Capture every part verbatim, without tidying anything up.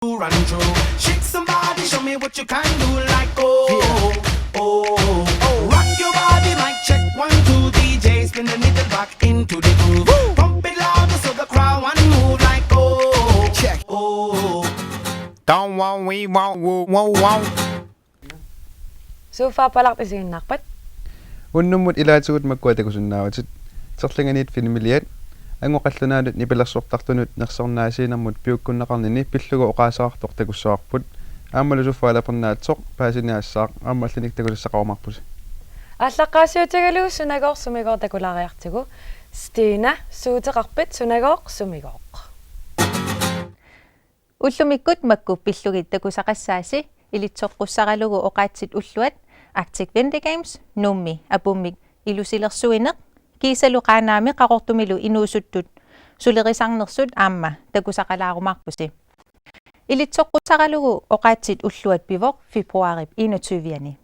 Run through. Shake somebody, show me what you can do. Like, oh, oh, oh. Rock your body, mic check, one, two, D J, spin the needle back into the groove. Pump it louder so the crowd want move. Like, oh, check, oh. Don't want we want woo woo woo. Suuffa palartisiginnarpat? Unnummut ilaatigut makkua takusinnaavatit. Terlinganiit filmiliat. Angut qallunaanut nipilersortartunut nersornaasiinermut piukkunnaqarnini pillugu oqaaseqartoq takussavarput. Aammalu Suuffa alapernaatsoq paasiniaassaaq, aamma allinik takusassaqarumaarpusi. Aallaqqaasiutigalugu Sunagooq Sumigooq takulaariartigu. Stina, suuteqarpit Sunagooq Sumigooq? Ullumikkut makku pillugit takusaqassaasi, ilitsoqqussaralugu oqaatsit ulluat Arctic Winter Games, Nuummi Apummik ilusilersuineq, kiisalu Qaanaami Qaqortumilu inuusuttut sulerisarnersut aamma takusaqalaarumaarpusi. Ilitsoqqussaralugu oqaatsit ulluat pivoq februaarip enogtyve-ani.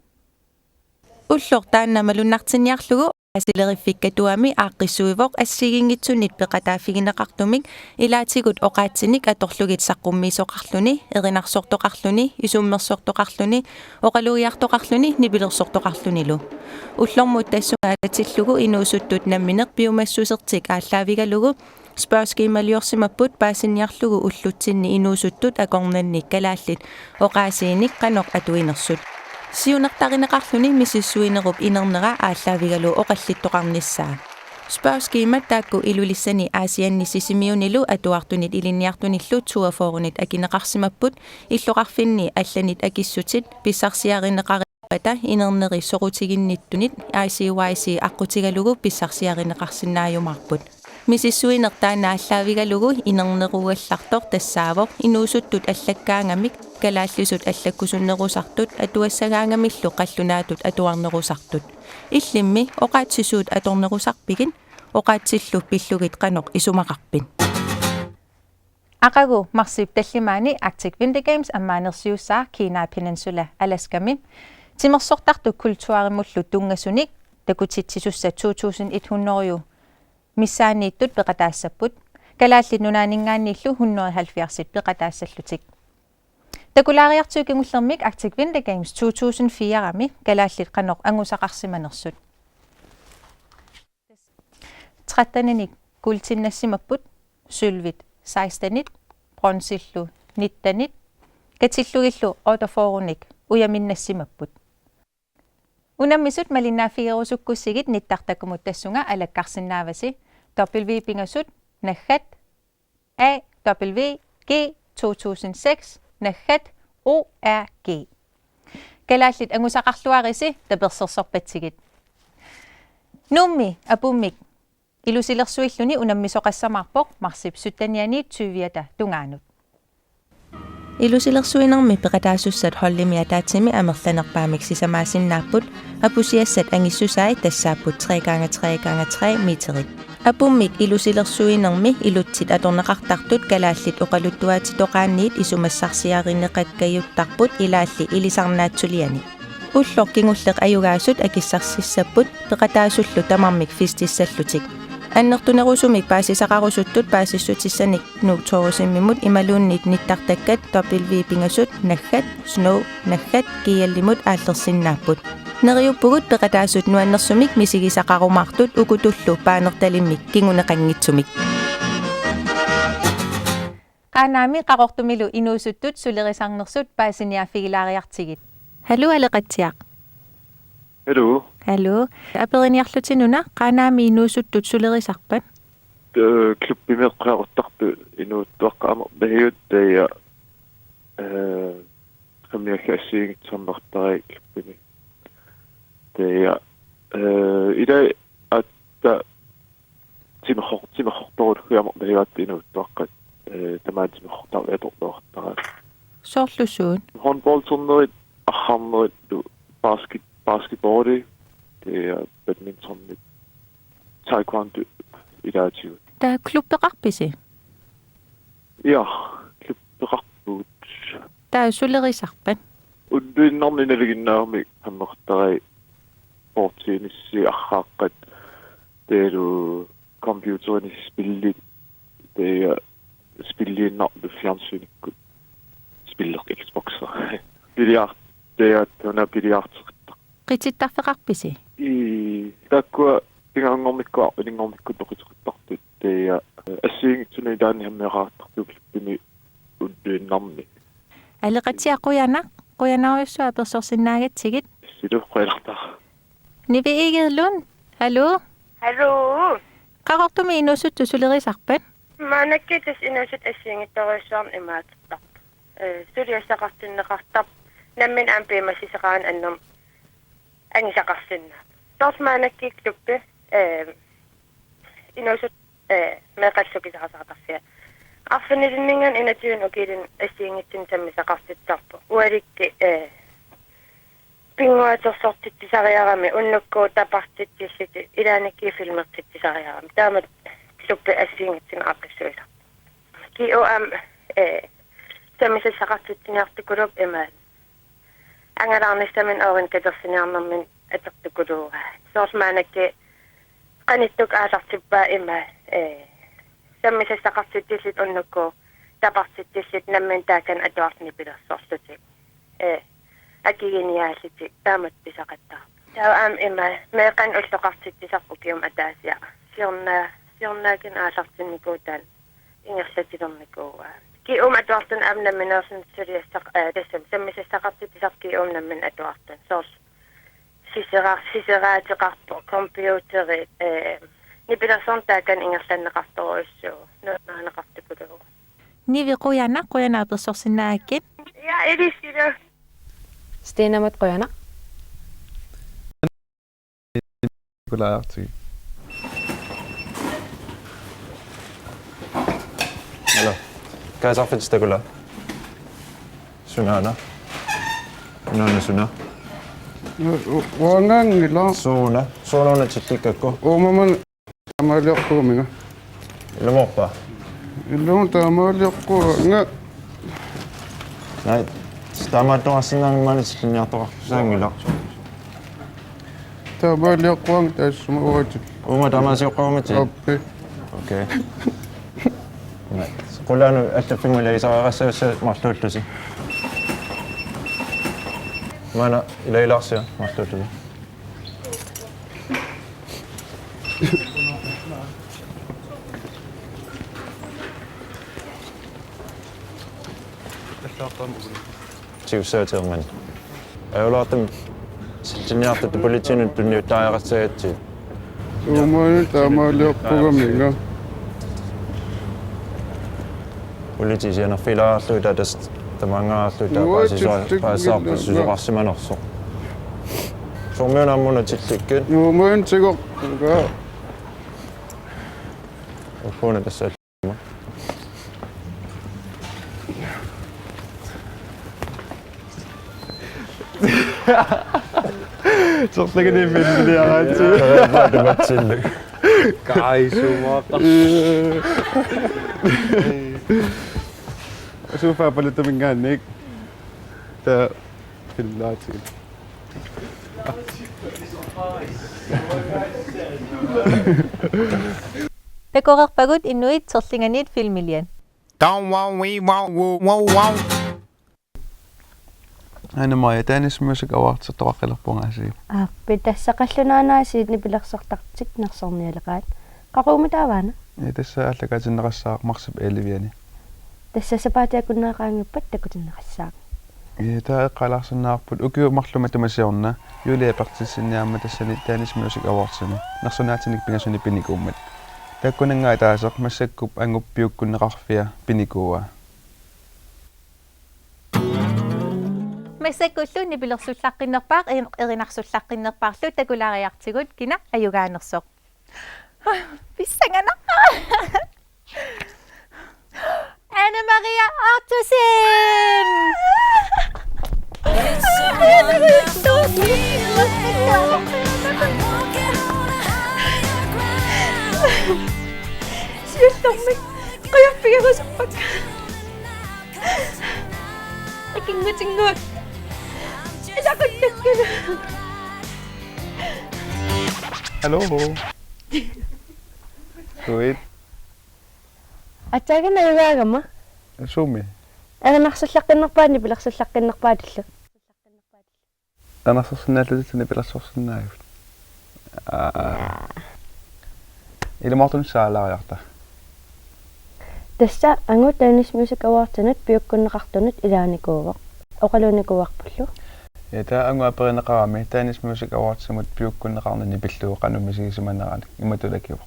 Ulloq taanna malunnartinniarlugu oqaasileriffik Katuami aaqqissuivoq assigiinngitsunit peqataaffigineqartumik ilaatigut oqaatsinik atorlugit saqqummiisoqarluni, erinarsortoqarluni, isummersortoqarluni, oqalugiartoqarluni nipilersortoqarlunilu. Ullormut tassunga atatillugu inuusuttut nammineq piumassusertik aallaavigalugu spørgeskemaliorsimapput paasiniarlugu ullutsinni inuusuttut akornanni kalaallit oqaasiinik qanoq atuinersut. Siunertarineqarluni misissuinerup inernera aallaavigalugu oqallittoqarnissaa. Spørgeskemaat taakku Ilulissani Aasianni Sisimiunilu atuartunit ilinniartunillu toogfyrrenit akineqarsimapput, illoqarfinni allanit akissutit pissarsiarineqari- -ppata inerneri soqutiginnittunit I C Y C aqqutigalugu pissarsiarineqarsinnaajumaarput. Misissuineq taanna aallaavigalugu inernerugallartoq tassaavoq inuusuttut allakkaangamik kalaallisut allakkusunnerusartut atuassagaangamillu qallunaatut atuarnerusartut. Illimmi oqaatsisuut atornerusarpigit, oqaatsillu pillugit qanoq isumaqarpit? Aqagu marsip tallimaani Arctic Winter Games ammaanersiussaaq Kenai Peninsula Alaskami. Timersortartut kulturimullu tunngasunik takutitsisussat to tusind et hundrede missaanniittut peqataassapput. Kalaallit Nunaanninngaanniillu hundrede halvfjerdsit peqataassallutik. Takulaariartigu kingullermik Arctic Winter Games to tusind fire-mi kalaallit qanoq angusaqarsimanersut. Tretteninik guldinnassimapput, sølvit sekstenit, bronzillu nittenit, katillugillu otteogfyrrenik ujaminnassimapput. Unammisut malinnaaffigerusukkussigit nittartakkut tassunga alakkarsinnaavasi, W pingasut naggat A W G to tusind seks naggat O R G. Kalaallit angusaqarluarisi tapersersorpatsigit. Nuummi Apummik ilusilersuilluni unammisoqassamaarpoq marsip sytteniani tyviata tungaanut. Ilusilersuinermi peqataasussat holdimi ataatsimi amerlanerpaamik sisamaasinnaapput, apusiassat angissusai tassaapput tre gange tre gange tre meterit. Apummik ilusilersuinermi ilutsit atorneqartartut kalaallit oqaluttuaatitoqaanniit isumassarsiarineqakkajuttarput ilaalli ilisarnaatsuliani. Ulloq kingulleq ajugaasut akissarsissapput peqataasullu tamarmik festissallutik. Annertunerusumik paasisaqarusuttut paasissutissanik Nuuk Tourismimut imaluunniit nittartakkat W pingasut naggat snow naggat G L-imut aallersinnaapput. Neriuppugut peqataasut nuannersumik misigisaqarumaartut ukutullu paanertalimmik kinguneqanngitsumik. Qaanaami Qaqortumilu inuusuttut sulerisarnersut paasiniaaffigilaariartigit. Haluu Aleqatsiaq. Haluu. Haluu. Aperiniarlutinuna Qaanaami inuusuttut sulerisarpat? Ee, klubbimi eqqaaruttartut inuuttuaqqat amerlagigaat taava, ee, sammiakka assigiinngitsut sammertarai klubbimi. Taava, ee, ilai aatsaat timersoq-, timersortorulugit amerlagigaat inuuttuaqqat, ee, tamaani timersortarlugit atorluartaraat. Soorlu suut? Håndboldernerit, arrarnerit, basket-, basketballi, taava badmintonit, taekwondo ilaatigut. Taava klubbeqarpisi? Ja, klubbeqarpugut. Taava sulerisarpat? Ulluinnarni nalinginnaasumik sammertarai, bordtennissi, arraaqqat, taavalu computerinik spillit, taava spilliinnartut fjernsynikkut. billiard, taava una billiardeqartarpoq. Qitittarfeqarpisi? Ii, taakkua pingasunngornikkut arfininngornikkut qitittarput, taava assigiinngitsunik ilaanni sammisaqartartut klubbimi ulluinnarni. Aleqatsiaq qujanaq, qujanarujussuaq apersorsinnaagatsigit. Silu qujanartaa. Nivi Egedlund, hallo. Hallo. Qaqortumi inuusuttut sulerisarpat? Maannakkut tassa inuusuttut assigiinngitsorujussuarnik imaattarput. Eh, suliassaqartinneqartarput, nammineq aamma piumassuseqarani annermik angusaqarsinnaapput. Soorlu maannakkut klubbi, eh, inuusuttut, eh, meeqqallu sukkisaqartarfiat. Arfinilinninngaanniit enogtyvenik ukiulinnik assigiinngitsunik sammisaqartitsisarput. Ualikkut, eh, pinnguartorsiortitsisariarami unnukkut tapartitsillutik ilaannikkut filmertitsisariarami. Taamatut klubbi assigiinngitsunik aaqqissuisarpoq. G O M, eh, sammisassaqartitsiniartukuluupput imaat. Angalaarnissaminnik oorinni katersiniarnerminni atortukuluugaat. Soorlu maannakkut qanittukkut aallartippaat imaat, eh, sammisassaqartitsillutik unnukkut tapartitsillutik nammineq taakani atuartut nipilersorlutik. Eh, akiginiaallutik taamatut pisaqattaarput. Taava aamma imaat meeqqanik ulloqartitsisarput ukiumut ataasiarlutik. Siorna-, siornaakkut aallartinnikuuvoq taanna ingerlatilernikuuaa. G O M atuartuni aamma nammineerluni suliassaq-, eh, tassami sammisassaqartitsisarput G O M nammineq atuartuni. Soorlu sisera-, siseraateqarpoq, computerit, eh, nipilersorneq taakani ingerlanneqartorujussuuvoq, nuannarineqartukuluuvoq. Nivi qujanaq, qujanaq apersorsinnaagakkit. Ja, ilissilu. Steenamut qujanaq. Takulaartigu. Hallo. Kaasarfik Takula. Sunaana. Unaana suna. U-, u-, uangaanngilaq. Suuna. Suuna una tillikkakku. Uumamut taamaaliorpugut uunga. Ilumoorpa? Ilumut taamaaliorpugut uunga. Naa, taamaattoqarsinnaanngimmat tillinniartoqarsinnaanngilaq. Taamaaliorpugut taassuma uatit. Uuma taamaasioqqarumatit? Appi. Okay. Naa, qulaanut allaffimmut ilagisariaqassagussi marluullusi. Maanna ilagilaarsiuk marluullusi. Siussaaterman. Ajulaartumik sillinniartut politiinut tunniuttariaqassagatsigit. Uumani taamaaliorpugut uunga. Politiit sianerfigilaarlugit taava tassa tamaanngaarlugit taava. Uatit paasisua-, tillikkit paasisaarput uunga. Susoqarsimanersoq. Soormiuna aamma una tillikkit? Uumani tigoq uunga. Uffuuna tassa. Sorlagani filmiliaraatsi. Tamatsillu. Kaisumaaqqa. Suufa palutumingaannik. Ta filmiliaraatsi. Takoreerpagut inuit sorlinganiit filmiliat. Don't wow, we wow, woo, wow, wow. Anna Maja, Danish Music Awards atoqqalerpunga aasiit. Aappi, tassa qallunaanaasiit nipilersortartut nersornialeqaat. Qaqugu taavaana? Ja, tassa aallakaatinneqassaaq marsip elleve-ani. Tassa sapaatip akunnera qaangiuppat takutinneqassaaq. Ja, taava eqqaalaarsinnaavarput ukiut marluk matuma siorna Julie Berthelsenip aamma tassani Danish Music Awardsimi nersunaatsunik pingasunik pinikuummat. Taakkunannga ataaseq massakkut angup piukkunneqarfia pinikuuaa. Massakkullu nipilersullaqqinnerpaaq, er-, erinarsullaqqinnerpaarlu takulaariartigu kina ajugaanersoq. Pissanganaq. Anne Maria Arthursen! Siullermik qujaffigerusuppakka. Ikinngutinnguaq. Ilaquttakkalu. Hallo. Kuit. Aatsaat ajugaagama. Suumi? Erinarsullaqqinnerpaat, nipilersullaqqinnerpaat illu. Anersorsinnaallutit nipilersorsinnaavutit. Aa. Ilumoortunissaalaariarta. Tassa Angut Danish Music Awardsinut piukkunneqartunut ilaanikuuvoq. Oqaluunikuuarpullu. Ja, taava Angut aperineqarami Danish Music Awardsimut piukkunneqarnini pillugu qanoq misigisimaneranik imatut akivoq.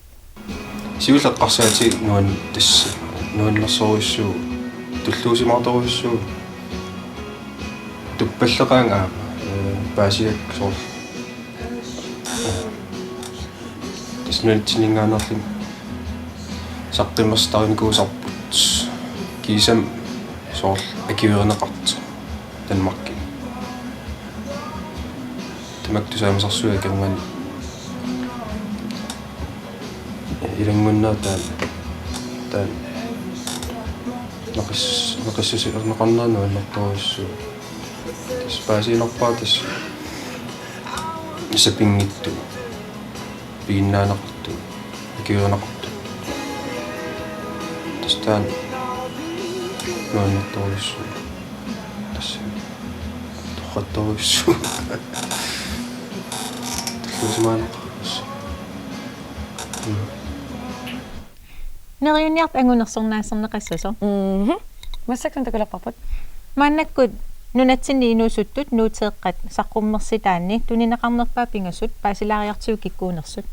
Siulleq eqqarsaatigaara nuan-, tassa nuannersorujussuuvoq, tulluusimaartorujussuuvoq. Tuppalleqaanga aamma, ee, paasiakka soorlu. Tassa nunatsinninngaanneerluni saqqummersitarinikuusarput. Kiisami soorlu akuerineqartoq Danmarkimi. Tamakku tusaamasarsuit akornanni ilanngunnerat taanna, taanna naqis-, naqissuserneqarnera nuannertorujussuuvoq. Tassa paasiinnarpara tassa sapinngittut, piginnaaneqartut, akuerineqartut. Tassa taanna nuannertorujussuuvoq. Tassa torrattorujussuuvoq. Tulluusimaaneqarujussuuvoq. Mm. Neriunniarta Angut nersornaaserneqassasoq. Mhm. Massakkut takulerparput. Maannakkut nunatsinni inuusuttut Nuuteeqqat saqqummersitaanni tunineqarnerpaat pingasut paasilaariartigu kikkuunersut.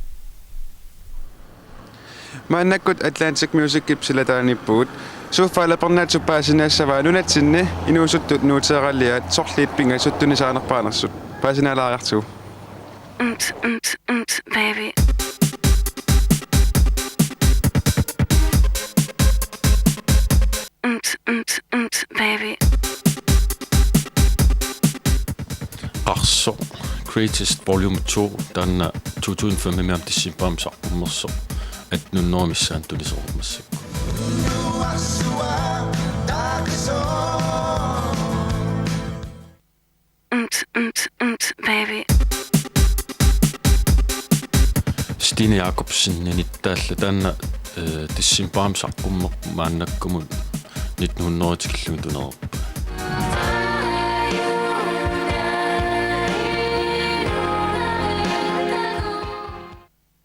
Maannakkut Atlantic Musicip silataaniippugut. Sofa Alapernaatsup paasinaassavaa nunatsinni inuusuttut Nuuteeqqaliaat sorliit pingasut tunisaanerpaanersut. Paasinaalaariartigu. Mt, mt, mt, baby. Mt, mt, mt, baby. Qarsoq Greatest Volume two, taanna to tusind fem-imi aamma decembarimi saqqummersoq, atten hundrede missaani tunisoq massakkut. Mt, mt, mt, baby. Stine Jakobsen ninittaallu taanna, eh, decembarimi saqqummerpoq, maannakkumut nitten hundrede tikillugit tunereerpoq.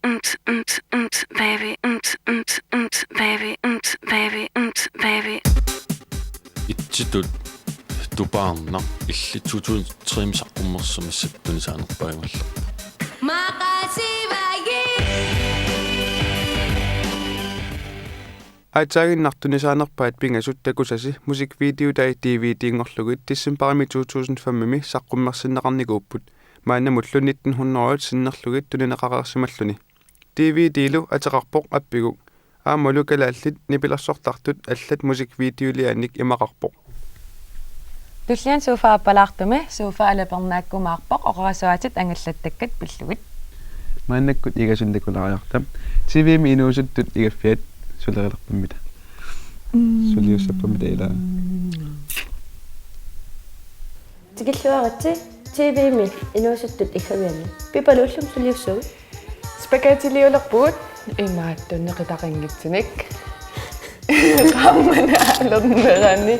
Mt, mt, mt, baby, mt, mt, mt, baby, mt, baby, mt, baby. Itsitut Tupaarnaq illit to tusind tre-mi saqqummersoq massakkut tunisaanerpaajumaarlugu. Aatsaaginnaq tunisaanerpaat pingasut takusasi musikvideotai D V D-nngorlugit decembarimi to tusind fem-imi saqqummersinneqarnikuupput. Maannamullu nitten hundrede sinnerlugit tunineqareersimalluni. D V D-lu ateqarpoq Appiguk. Aammalu kalaallit nipilersortartut allat musikvideoliaannik imaqarpoq. Tulliani Sofa Appalaartumi, Sofa Alapernaakkumaarpoq, oqarasuaatit angallattakkat pillugit. Maannakkut Igasuntakulaariarta. T V-mi inuusuttut igaffiat sulerilerpammita. Mm. Suliussappammita ilaa. Tikilluaritsi T V-mi inuusuttut igaffianni. Pipalullu suliussuugut. Spaghettiliulerpugut imaattunneqitaqanngitsunik. Qammanaalernerani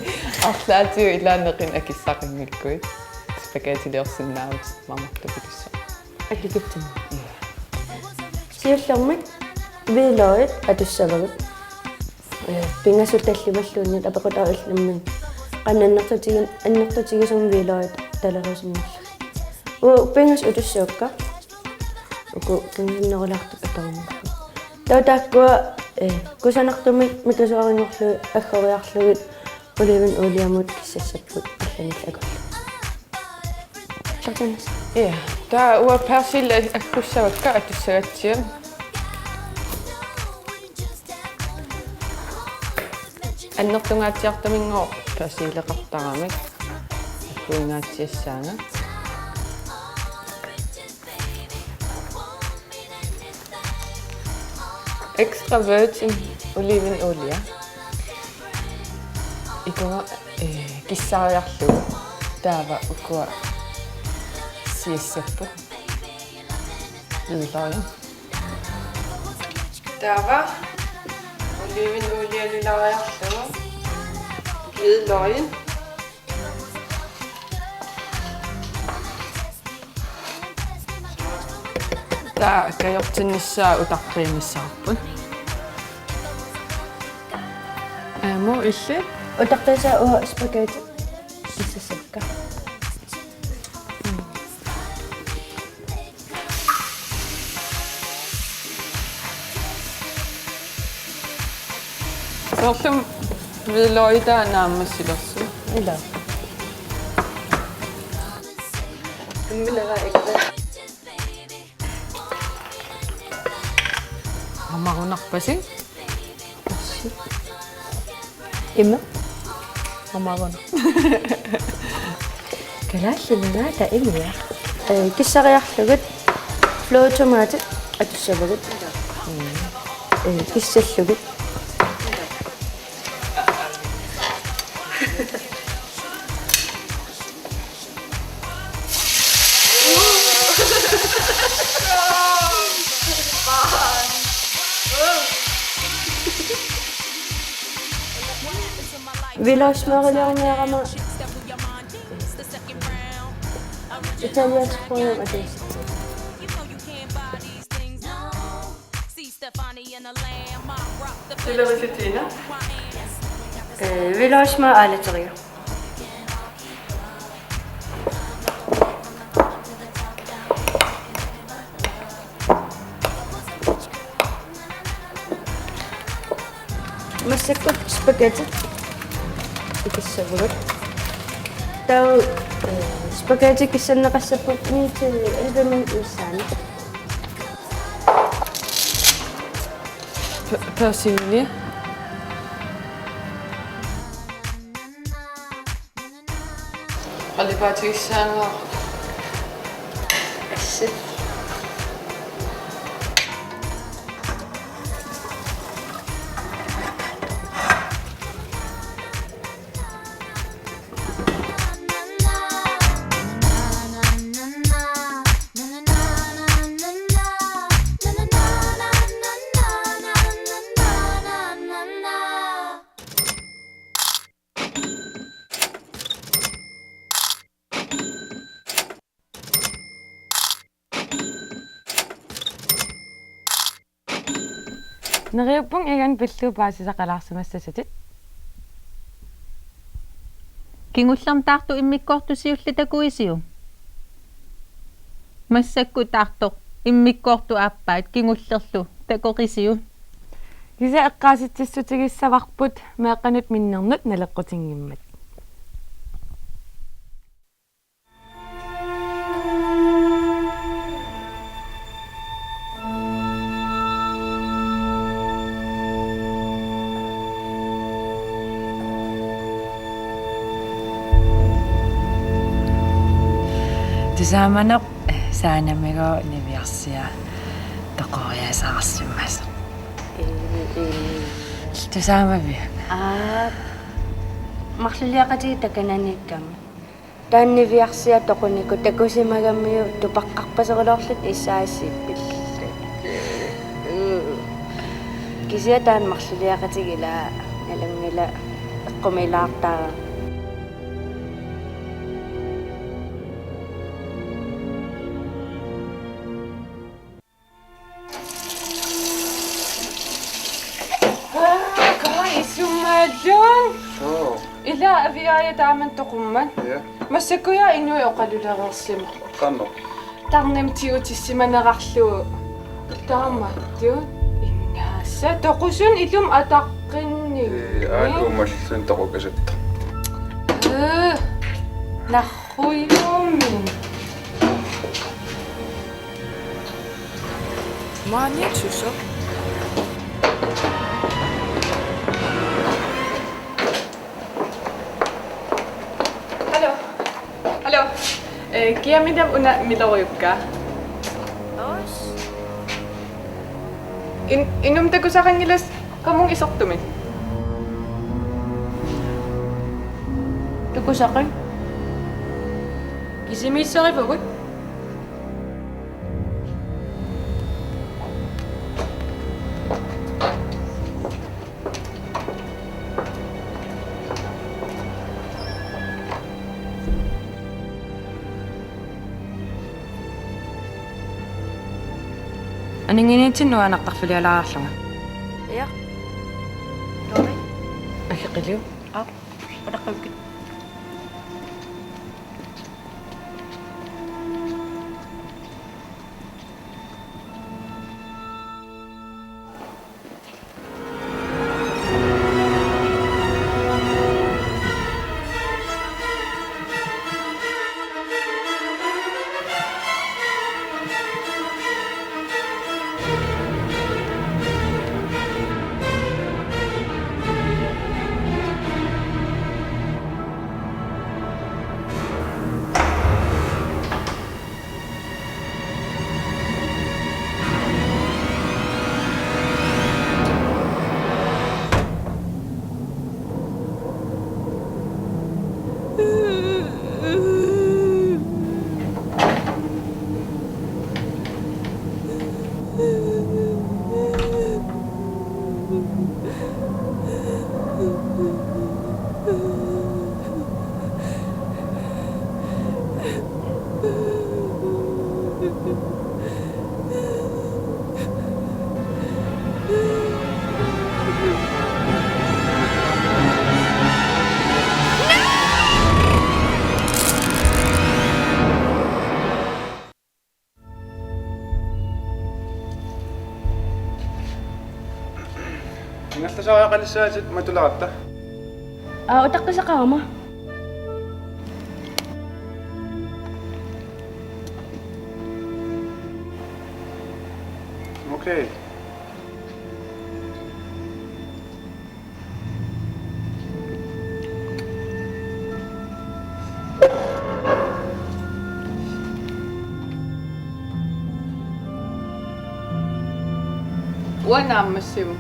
arlaatigut ilaaneqin akissaqanngikkuit. Spaghettiliorsinnaavutit mamartupilussu. Akikitsin. Siullermik hvidløgit atussavagut. Ee, pingasut tallimalluunniit apeqqutaallummi qanoq annertutigisumik hvidløgit talerusunnerlugit. Uagut pingasut atussavakka. Uku pingasunnerulaartut atornerlugit. Taava taakkua, ee, kusanartumik mikisuarinngorlugit aggoriarlugit olivenoliemut kissassapput allanillu akullu. Takunas. Ja, taava uanga persilli aggussavakka atussagatsigu. Annertungaatsiartuminngooq persileqartaramik agguingaatsiassaanga. Extra virgin olivenolie. Ikunga, eh, kissaariarlugu. Taava ukua siassapput. Hvidløgit. Taava olivenolielilaariarlugu. Hvidløgit. Taava kajortinnissaa utaqqiinnassavarput. Aamma illit? Utaqqiisaa uanga spaghetti issassakka. Soorlu hvidløgitaa naammassilersoq. Ilaa. Immileraa ikka. Amarunarpasi? Ima. Amaruna. Kalaallit nunaata imia. Ee, kissariarlugit flødetomati atussavagut. Ee, kissallugit. Village Mary-liorniarama italiensk sprogimik atussavara. Silerisitina. Ee, Village Mary aalateriga. Massakkut spaghetti ikissavugut. Taava, ee, spaghetti ikissanneqassapput ni til elleve minutsit missaanni. Pe-, persille. Qalipaatigissagaanni. Assi. Neriuppunga igaanni pillugu paasisaqalaarsimassasutit. Kingullermik taartoq immikkoortoq siulleq takuisiuk? Massakkut taartoq immikkoortoq aappaa kingullerlu takoqisiuk? Kisianni eqqaasitsissutigissavarput meeqqanut minnernut naleqqutinngimmat. Tusaamanoq, eh, saanamigooq niviarsiaq toqoriasaarsimasoq. Tusaamaviuk? Aa, marluliaqatigiit takananiikkami. Taanna niviarsiaq toqunikuuvoq takusimagamiuk tupaqqarpaserulorlutik issaasiippillu. Kisianni taanna marluliaqatigiit ilaa nalunngilaq eqqumiilaartaraa. Kaa, isumaalluunniit. Suu. Ilaa aviaja taamani toqummat. Ja. Massakkujaaq inuit oqalulereersimapput. Qanoq? Tarnimik tigutissimanerarlugu. Taamatut. Ingaasa. Toqusunneq ilumut ataqqinninngi. Ee, aajuku mallun toqukasuttoq. Ee, narrujuummi. Maaniitsusoq. Hallo. Hallo. Eh, kiamidam una miloriukka? Os. In-, inum takusaqanngilasi qamuuna isertumik. Takusaqanngilaq. Kisimiissarivagut. Ninginitsin nuanartarfilialaarlunga. Ja. Dårlig. Akeqiliu. Au. Otaqqakkit. Ingerlasariaqalissaatit matuleratta. Aa, utaqqisaqarama. Okay. Uanga naammassivugut.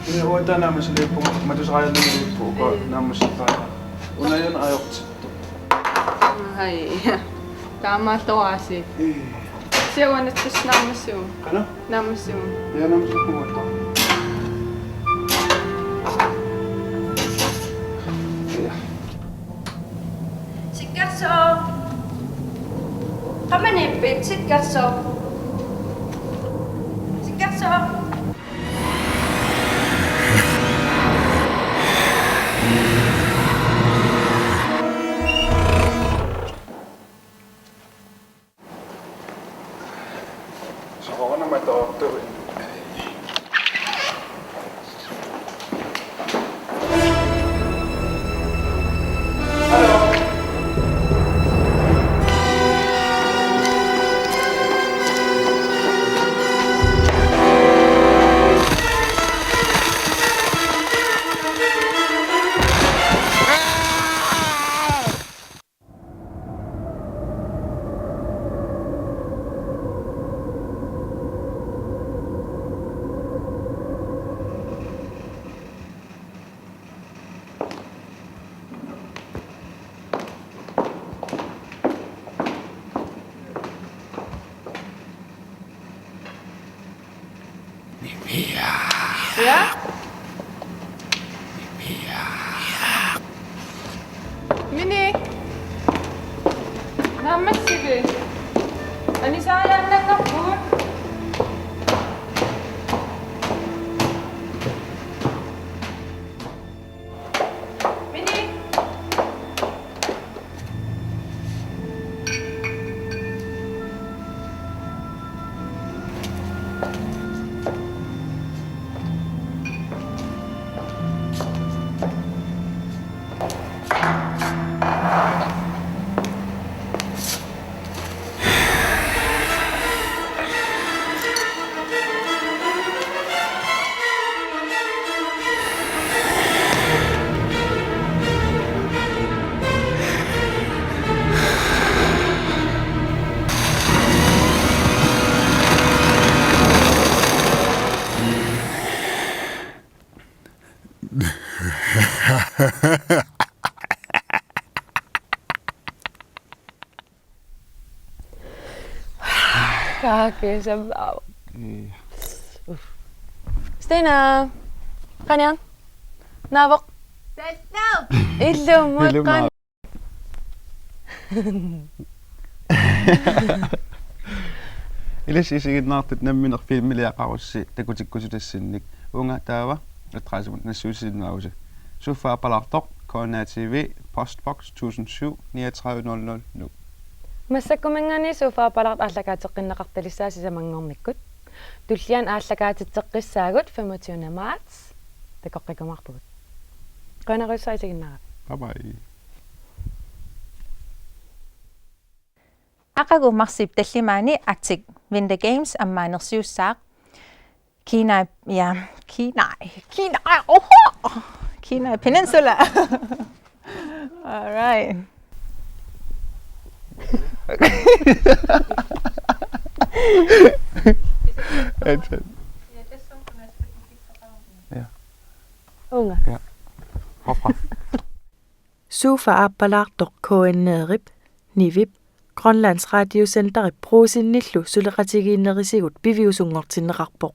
Ii, uanga taava naammassiliippugut, matusarialliippugut, uku Mm. naammassippaat. Una una ajortittoq. Ai. Taamaattoraasi. Ii. Siaruanattus naammassivugut. Qanoq? Naammassivugut. Ja, naammassivugut. Ja. Sikkersoq. Qamaniippit, Sikkersoq. Sikkersoq. Soqarunami atoortugut. Ja? Mini. Naammassivit? Anisaajaannanngorpugut. Mini. Kaakisam. Ii. Stina. Qaniaq. Naavoq. Illummut. Illummut qan-, naavoq. Ilissi isiginnaartut nammineq filmiliaqarussi takutikkusutassinnik. Uunga taava adressimut nassuissinnaavusi. Sofa Aappalaartoq, K N A T V, postboks tusind syv, niogtredive nul nul, Nuuk. Massakkuminngaanniit Sofa Aappalaartoq aallakaateqqinneqartalissaasi sisamanngornikkut. Tulliani aallakaatitseqqissaagut femogtyvende marts. Takoqqikkumaarpugut. Qujanarujussuaq isiginnaaravit. Bye bye. Aqagu marsip tallimaanni Arctic Winter Games ammaanersiussaaq. Kenai, ja, Kenai, Kenai, oho! Kenai Peninsula. All right. That's it. Ja. Uunga. Ja. Hoppa. Sofa Aappalaartoq K N R-ip, Nivip, Grønlands Radiocenterip Brugsenillu suleqatigiinnerisigut piviusunngortinneqarpoq.